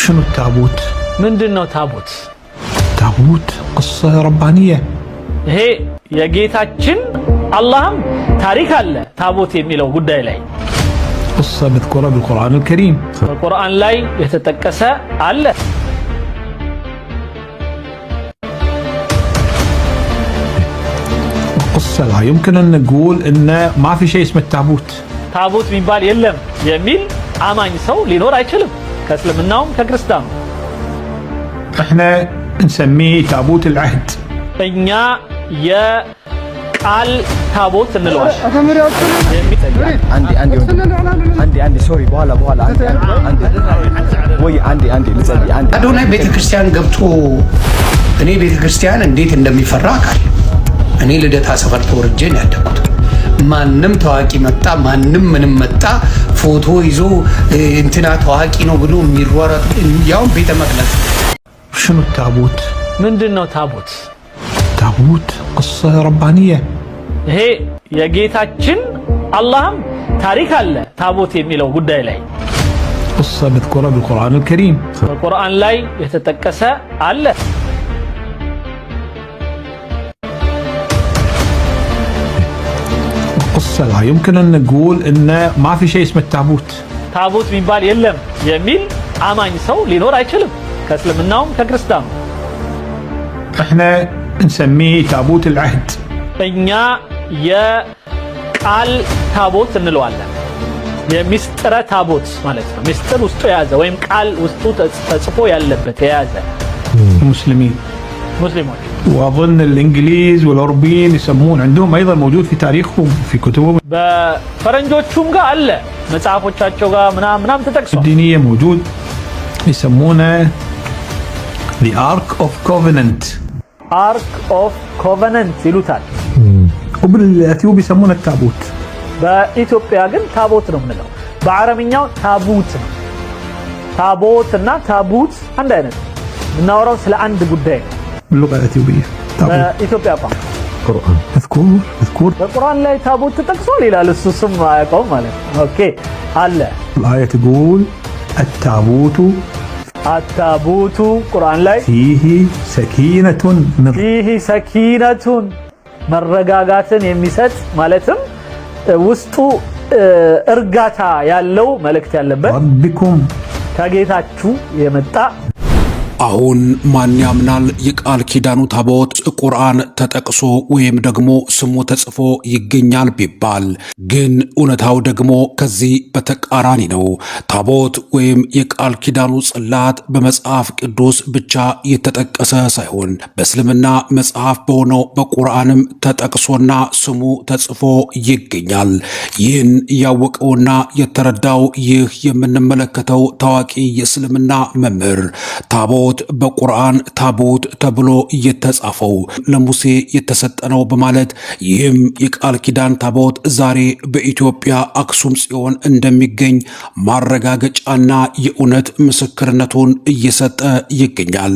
شنو التابوت؟ ምንድን ነው ታቦት? تابوت قصة ربانية. ይሄ የጌታችን አላህም ታሪክ አለ ታቦት የሚለው ጉዳይ ላይ። قصة مذكورة بالقرآن الكريم. በቁርአን ላይ የተጠቀሰ አለ። قصة لا يمكن أن نقول أن ما في شيء اسمه التابوت. ታቦት የሚባል የለም የሚል አማኝ ሰው ሊኖር አይችልም፣ ከእስልምናውም ከክርስቲያኑ። احنا نسميه تابوت العهد. እኛ የቃል ታቦት እንለዋለን። አንዴ አንዴ አንዴ አንዴ sorry፣ በኋላ በኋላ፣ አንዴ አንዴ ወይ አንዴ አንዴ ልጸልይ አንዴ። አዶናይ ቤተ ክርስቲያን ገብቶ፣ እኔ ቤተ ክርስቲያን እንዴት እንደሚፈራ አውቃለሁ። እኔ ልደታ ሰፈር ተወልጄ ነው ያደግኩት። ማንም ታዋቂ መጣ፣ ማንም ምንም መጣ፣ ፎቶ ይዞ እንትና ታዋቂ ነው ብሎ የሚሯሯጥ ያውም ቤተ መቅደስ። شنو التابوت؟ ምንድን ነው ታቦት? تابوت قصة ربانية. ይሄ የጌታችን አላህም ታሪክ አለ ታቦት የሚለው ጉዳይ ላይ። قصة مذكورة بالقرآن الكريم. በቁርአን ላይ የተጠቀሰ አለ። قصة لا يمكن أن نقول أن ما في شيء اسمه التابوت. ታቦት የሚባል የለም የሚል አማኝ ሰው ሊኖር አይችልም፣ ከእስልምናውም ከክርስቲያኑ። احنا نسميه تابوت العهد. እኛ የቃል ታቦት እንለዋለን። የሚስጥረ ታቦት ማለት ነው። ምስጢር ውስጡ የያዘ ወይም ቃል ውስጡ ተጽፎ ያለበት የያዘ። المسلمين ሙስሊሞች واظن الانجليز والاوروبيين يسمون عندهم ايضا موجود في تاريخهم في كتبهم በፈረንጆቹም ጋር አለ፣ መጽሐፎቻቸው ጋር ምናምን ምናምን ተጠቅሷል። الدينيه موجود، يسمونه The Ark of Covenant. Ark of Covenant ይሉታል። وبالاثيوبي يسمونه التابوت. በኢትዮጵያ ግን ታቦት ነው የምንለው። በአረብኛው ታቡት ነው። ታቦት እና ታቡት አንድ አይነት ነው። የምናወራው ስለ አንድ ጉዳይ ነው። باللغه الاثيوبيه تابوت. በኢትዮጵያ ቋንቋ مذكور مذكور. በቁርአን ላይ ታቦት ተጠቅሷል ይላል። እሱ ስም አያውቀውም ማለት ነው። Okay አለ። الآية تقول التابوت التابوت ቁርአን ላይ فيه سكينة من فيه سكينة መረጋጋትን የሚሰጥ፣ ማለትም ውስጡ እርጋታ ያለው መልእክት ያለበት ربكم. ከጌታችሁ የመጣ። አሁን ማን ያምናል? የቃል ኪዳኑ ታቦት ቁርአን ተጠቅሶ ወይም ደግሞ ስሙ ተጽፎ ይገኛል ቢባል፣ ግን እውነታው ደግሞ ከዚህ በተቃራኒ ነው። ታቦት ወይም የቃል ኪዳኑ ጽላት በመጽሐፍ ቅዱስ ብቻ የተጠቀሰ ሳይሆን በእስልምና መጽሐፍ በሆነው በቁርአንም ተጠቅሶና ስሙ ተጽፎ ይገኛል። ይህን ያወቀውና የተረዳው ይህ የምንመለከተው ታዋቂ የእስልምና መምህር ታቦት በቁርአን ታቦት ተብሎ የተጻፈው ለሙሴ የተሰጠ ነው በማለት፣ ይህም የቃል ኪዳን ታቦት ዛሬ በኢትዮጵያ አክሱም ጽዮን እንደሚገኝ ማረጋገጫና የእውነት ምስክርነቱን እየሰጠ ይገኛል።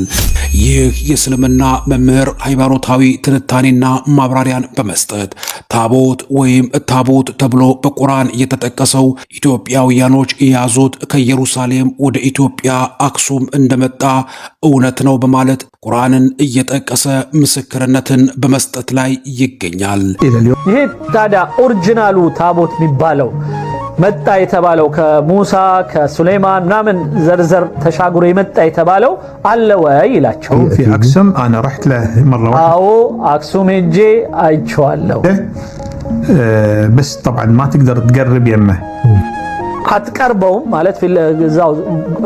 ይህ የእስልምና መምህር ሃይማኖታዊ ትንታኔና ማብራሪያን በመስጠት ታቦት ወይም ታቦት ተብሎ በቁርአን የተጠቀሰው ኢትዮጵያውያኖች የያዙት ከኢየሩሳሌም ወደ ኢትዮጵያ አክሱም እንደመጣ እውነት ነው በማለት ቁርአንን እየጠቀሰ ምስክርነትን በመስጠት ላይ ይገኛል። ይሄ ታዲያ original ኡ ታቦት የሚባለው መጣ የተባለው ከሙሳ ከሱሌይማን ምናምን ዘርዘር ተሻግሮ የመጣ የተባለው አለ ወይ ይላቸው። في أكسم أنا رحت له مرة واحدة. አዎ፣ አክሱም ሄጄ አይቼዋለሁ። بس طبعا ما تقدر تقرب يمه. አትቀርበውም ማለት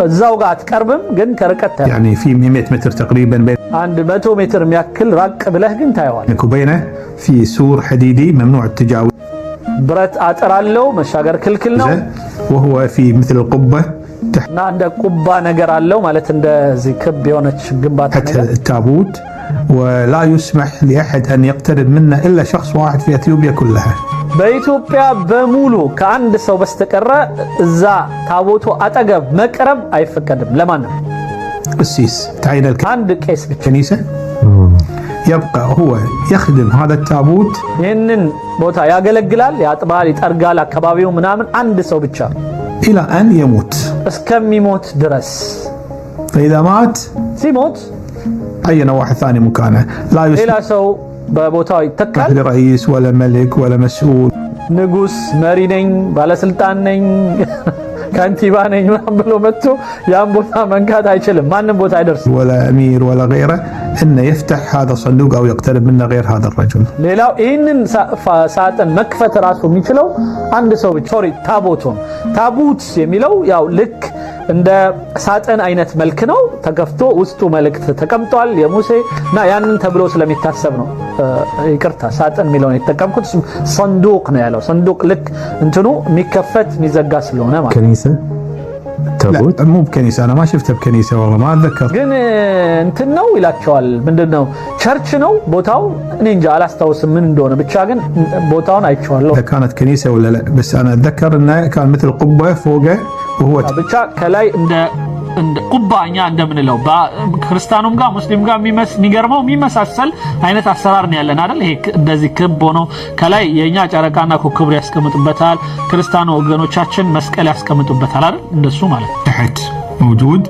እዛው ጋር አትቀርብም፣ ግን ከርቀት ታየዋለህ። يعني في 100 متر تقريبا بينك 100 ሜትር የሚያክል ራቅ ብለህ ግን ታየዋለህ። وبينه في سور حديدي ممنوع التجاوز. ብረት አጥር አለው፣ መሻገር ክልክል ነው። وهو في مثل القبة እና እንደ ቁባ ነገር አለው፣ ማለት እንደዚህ ክብ የሆነች ግንባታ تحت ነገር። التابوت، ولا يسمح لأحد أن يقترب منه إلا شخص واحد في أثيوبيا كلها. በኢትዮጵያ በሙሉ ከአንድ ሰው በስተቀረ እዛ ታቦቱ አጠገብ መቅረብ አይፈቀድም ለማንም። قسيس تعين አንድ ቄስ ብቻ። الكنيسة يبقى هو يخدم هذا التابوت. ይህንን ቦታ ያገለግላል፣ ያጥባል፣ ይጠርጋል፣ አካባቢው ምናምን፣ አንድ ሰው ብቻ። إلى أن يموت. እስከሚሞት ድረስ። فإذا مات ሲሞት عينوا واحد ثاني مكانه لا ሌላ يسمح ሰው በቦታው ይተካል። لرئيس ولا ملك ولا مسؤول ንጉስ፣ መሪ ነኝ፣ ባለስልጣን ነኝ፣ ከንቲባ ነኝ ምናምን ብሎ መጥቶ ያን ቦታ መንካት አይችልም። ማንም ቦታ አይደርስም። ولا أمير ولا غيره أنه يفتح هذا الصندوق أو يقترب منه غير هذا الرجل. ሌላው ይህንን ሳጥን መክፈት ራሱ የሚችለው አንድ ሰው ብቻ። Sorry፣ ታቦቱን ታቡት የሚለው ያው ልክ እንደ ሳጥን አይነት መልክ ነው። ተከፍቶ ውስጡ መልእክት ተቀምጧል የሙሴ እና ያንን ተብሎ ስለሚታሰብ ነው። ይቅርታ፣ ሳጥን የሚለውን የተጠቀምኩት፣ صندوق ነው ያለው። صندوق ልክ እንትኑ የሚከፈት የሚዘጋ ስለሆነ ማለት ነው። كنيسة تابوت. لا، مو بكنيسة، أنا ما شفته بكنيسة، والله ما أتذكر. ግን እንትን ነው ይላቸዋል። ምንድን ነው፣ church ነው ቦታው? እኔ እንጃ አላስታውስም ምን እንደሆነ፣ ብቻ ግን ቦታውን አይቼዋለሁ። إذا كانت كنيسة ولا لا، بس أنا أتذكر أنه كان مثل قبة فوقه وهو ብቻ ከላይ እንደ قبة እኛ እንደምንለው ክርስቲያኑም ጋር ሙስሊም ጋር የሚገርመው የሚመሳሰል አይነት አሰራር ነው ያለን አይደል? ይሄ እንደዚህ ክብ ሆኖ ከላይ የኛ ጨረቃና ኮከብ ያስቀምጡበታል። ክርስቲያኑ ወገኖቻችን መስቀል ያስቀምጡበታል አይደል? እንደሱ ማለት ነው። تحت موجود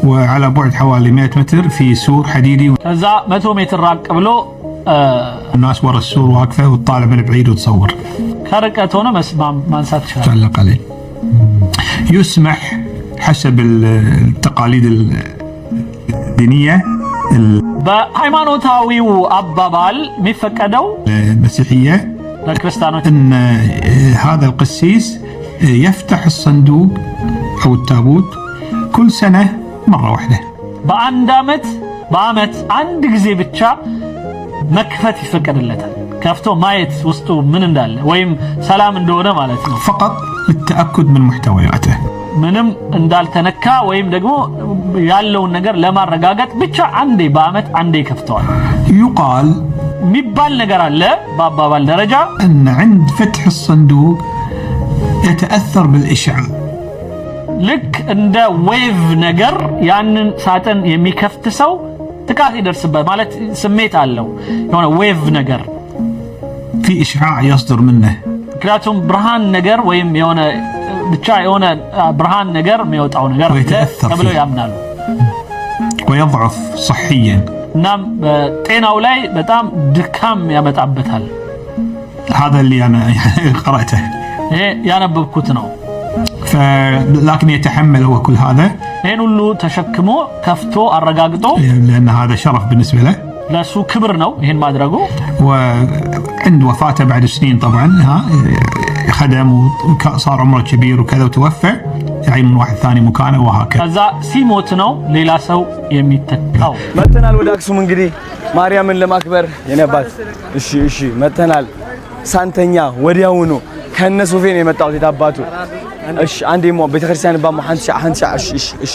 وعلى بعد حوالي 100 متر في سور حديدي. ከዛ 100 ሜትር ራቅ ብሎ الناس ورا السور واقفة وتطالع من بعيد وتصور. ከርቀት ሆኖ ማንሳት ይችላል። تعلق عليه. يسمح حسب التقاليد الدينية በሃይማኖታዊው አባባል የሚፈቀደው المسيحية ለክርስቲያኖች أن هذا القسيس يفتح الصندوق أو التابوت كل سنة مرة واحدة. በአንድ ዓመት በዓመት አንድ ጊዜ ብቻ መክፈት ይፈቀድለታል። ከፍቶ ማየት ውስጡ ምን እንዳለ ወይም ሰላም እንደሆነ ማለት ነው። فقط للتأكد من محتوياته. ምንም እንዳልተነካ ወይም ደግሞ ያለውን ነገር ለማረጋገጥ ብቻ አንዴ በዓመት አንዴ ይከፍተዋል። يقال የሚባል ነገር አለ በአባባል ደረጃ። أن عند فتح الصندوق يتأثر بالإشعاع. ልክ እንደ wave ነገር ያንን ሳጥን የሚከፍት ሰው ጥቃት ይደርስበት ማለት ስሜት አለው የሆነ wave ነገር። في إشعاع يصدر منه. ምክንያቱም ብርሃን ነገር ወይም የሆነ ብቻ የሆነ ብርሃን ነገር የሚወጣው ነገር አለ ويتأثر ተብለው فيه. ያምናሉ። ويضعف صحيا. እናም በጤናው ላይ በጣም ድካም ያመጣበታል። هذا اللي أنا قرأته. ይሄ ያነበብኩት ነው። لكن يتحمل هو كل هذا ይህን ሁሉ ተሸክሞ ከፍቶ አረጋግጦ لأن هذا شرف بالنسبة له. ለእሱ ክብር ነው ይህን ማድረጉ። وعند وفاته بعد سنين طبعا، ها خدم وصار عمره كبير وكذا وتوفى، يعينون واحد ثاني مكانه وهكذا. ከዛ ሲሞት ነው ሌላ ሰው የሚተካው። መተናል ወደ አክሱም እንግዲህ ማርያምን ለማክበር የኔ አባት። እሺ እሺ፣ መተናል ሳንተኛ ወዲያውኑ ከነ ሶፌ ነው የመጣሁት። የታባቱ እሺ፣ አንዴ ሞ ቤተክርስቲያን ባሞ ሓንቲ ሻዕ ሓንቲ ሻዕ። እሺ እሺ እሺ፣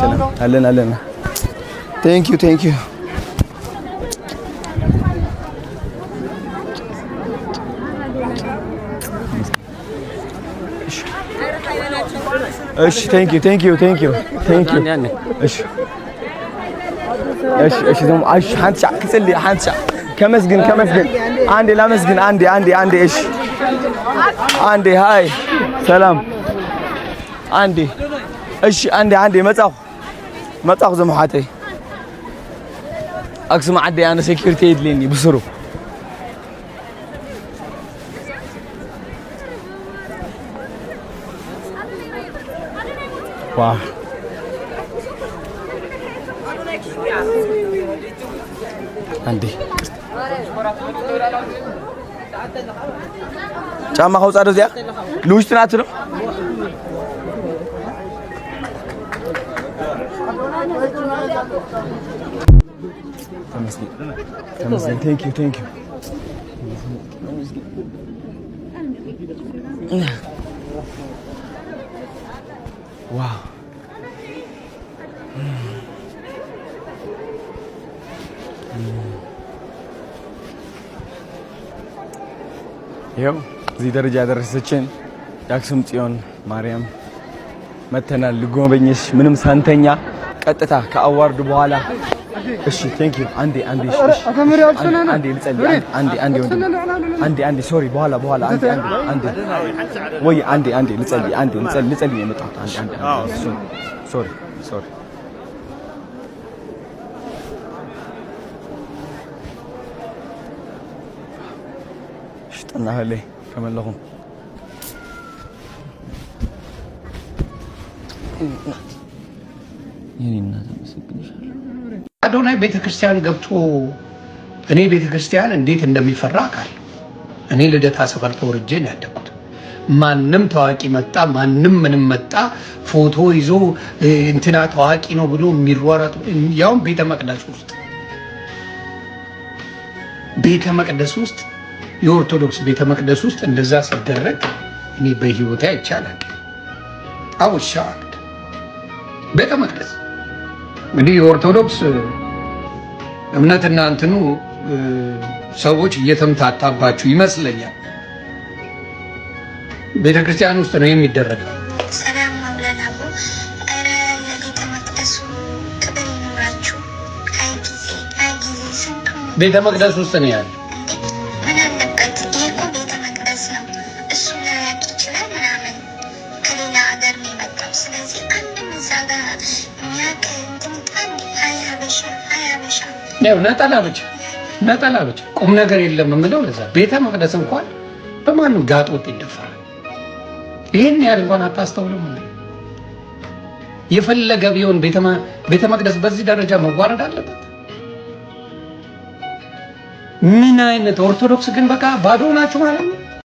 ሰላም አለን አለን። Thank you, thank you. እሺ፣ thank you, thank you, thank you, thank you። እሺ እሺ እሺ፣ ደሞ እሺ፣ ሓንቲ ሻዕ ክጽሊ፣ ሓንቲ ሻዕ ከመስግን ከመስግን፣ አንዴ ላመስግን፣ አንዴ አንዴ አንዴ። እሺ አንዴ፣ hi ሰላም፣ አንዴ እሺ፣ አንዴ አንዴ። መጻኹ መጻኹ ዞም ኣሕዋተይ ኣክሱም ዓደይ። ኣነ security የድልየኒ ብስሩ። Wow፣ አንዴ ጫማ ከውፃ ዶ እዚኣ ንውሽጢ ናቱ ዶ? ተመስገን ተመስገን። Thank you, thank you. Wow። ይኸው እዚህ ደረጃ ያደረሰችን የአክሱም ጽዮን ማርያም መተናል ልጎበኝሽ ምንም ሳንተኛ ቀጥታ ከ award ኡ በኋላ። እሺ፣ thank you። አንዴ አንዴ፣ እሺ እሺ፣ አንዴ ልጸልይ፣ አንዴ አንዴ ወንድም፣ አንዴ አንዴ፣ sorry፣ በኋላ በኋላ፣ አንዴ አንዴ አንዴ፣ ወይ አንዴ አንዴ ልጸልይ፣ አንዴ ልጸልይ፣ ልጸልይ ነው የመጣሁት። አንዴ አንዴ፣ sorry, sorry. ጥዕና ሃለይ ከመለኹም። የኔ እናት አመሰግንሻለሁ። አዶናይ ቤተክርስቲያን ገብቶ፣ እኔ ቤተክርስቲያን እንዴት እንደሚፈራ አውቃለሁ። እኔ ልደታ ሰፈር ተወልጄ ነው ያደግኩት። ማንም ታዋቂ መጣ፣ ማንም ምንም መጣ፣ ፎቶ ይዞ እንትና ታዋቂ ነው ብሎ የሚሯሯጡ፣ ያውም ቤተ መቅደስ ውስጥ፣ የኦርቶዶክስ ቤተ መቅደስ ውስጥ እንደዛ ሲደረግ እኔ በህይወቴ አይቻላል። I was shocked። ቤተ መቅደስ እንግዲህ የኦርቶዶክስ እምነትና እንትኑ ሰዎች እየተምታታባችሁ ይመስለኛል። ቤተ ክርስቲያን ውስጥ ነው የሚደረገው። ሰላም መውለላቡ፣ ኧረ ለቤተ መቅደሱ ክብር ይኑራችሁ። አይ ጊዜ፣ አይ ጊዜ፣ ስንቱን ቤተ መቅደስ ውስጥ ነው ያለ። እንዴ፣ ምን አለበት? ይህ እኮ ቤተ መቅደስ ነው። እሱ ላያውቅ ይችላል ምናምን፣ ከሌላ ሀገር ነው የመጣው። ስለዚህ አንድም እዛ ጋር የሚያውቅ እንትን አንድ፣ አይ ሀበሻ፣ አይ ሀበሻ። ያው ነጠላ ብቻ፣ ነጠላ ብቻ፣ ቁም ነገር የለም የምለው ለዛ። ቤተ መቅደስ እንኳን በማንም ጋጥ ወጥ ይደፈራል። ይህን ያህል እንኳን አታስተውልም እንዴ? የፈለገ ቢሆን ቤተ መቅደስ በዚህ ደረጃ መዋረድ አለበት? ምን አይነት ኦርቶዶክስ ግን በቃ ባዶ ናችሁ ማለት ነው።